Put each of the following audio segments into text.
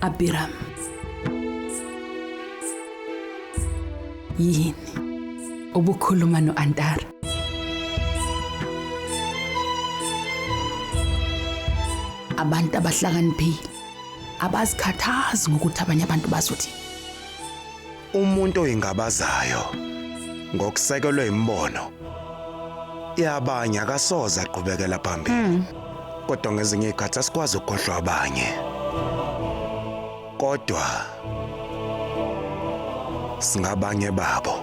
Abiram. Yini? Ubukhuluma no-Antara. Abantu abahlakaniphile abazikhathazi ngokuthi abanye abantu bazothi. Umuntu oyingabazayo ngokusekelwe imbono yabanye akasoze aqhubekela phambili. Kodwa ngezinye izikhathi asikwazi ukukhohlwa abanye. Kodwa singabanye babo.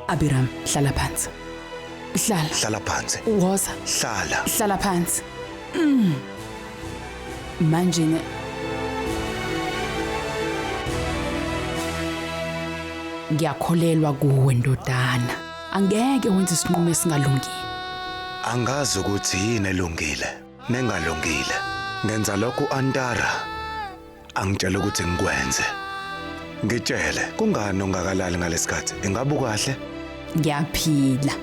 Abiram, hlala phansi. Hlala. Hlala phansi. Woza. Hlala. Hlala phansi. Manje ngiyakholelwa kuwe ndodana. Angeke wenze isinqumo esingalungile. Angazi ukuthi yini elungile nengalungile. Ngenza lokhu Antara angitshela ukuthi ngikwenze. Ngitshele, kungani ungakalali ngalesikhathi? Ingabe ukahle? Ngiyaphila.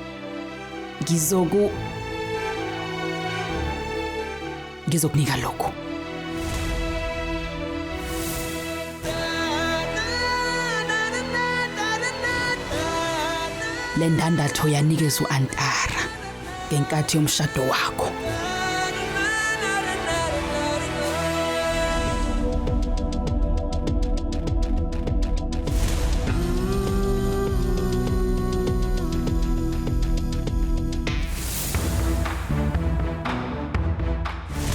Ngizokunika lokhu. Le ndandatho yanikezwa u-Antara ngenkathi yomshado wakho.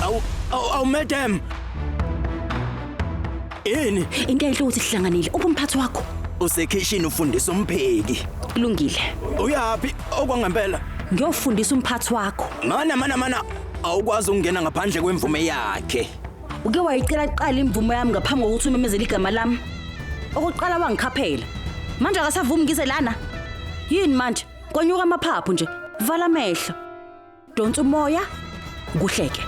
Awu awu awu madam. Yini? Into enhle ukuthi sihlanganile. Uphi umphathi wakho? Usekhishini ufundisa umpheki. Kulungile. Uyaphi okwangempela? Ngiyofundisa umphathi wakho. Mana mana mana awukwazi ukungena ngaphandle kwemvume yakhe. Uke wayicela kuqala imvume yami ngaphambi kokuthi umemezele igama lami. Okokuqala wangikhaphela. Manje akasavumi ngize lana. Yini manje? Kwanyuka amaphaphu nje. Vala amehlo. Donsa umoya. Kuhleke.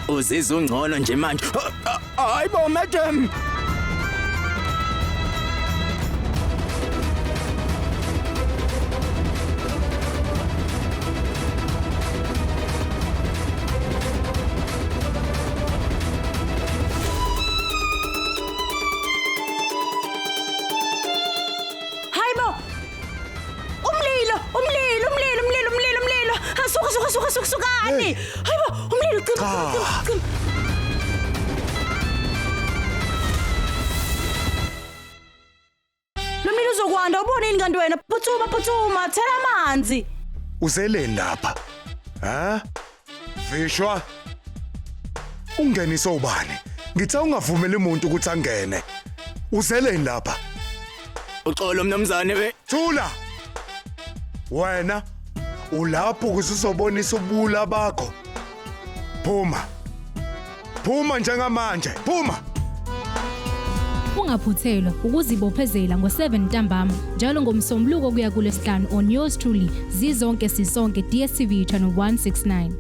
Uzizwa ungcono nje manje. Hayibo madam. Hayibo! Umlilo, umlilo, umlilo, umlilo, umlilo, umlilo. Suka, suka, suka, suka, sukani. Hayibo, umlilo cima, cima, cima, cima. Lo mlilo uzokwanda, ubone yini kanti wena? Phuthuma, phuthuma, thela amanzi. Uzeleni lapha? Ha? Vishwa. Ungenise ubani? Ngithe ungavumeli umuntu ukuthi angene. Uzeleni lapha? Uxolo mnumzane be. Thula. Wena ulapho ukuze uzobonisa ubula bakho. Phuma. Phuma njengamanje. Phuma. Ungaphuthelwa ukuzibophezela ngo-7 ntambama njalo ngoMsombuluko kuya kuLwesihlanu on yours truly Zizonke Sisonke DStv channel 169.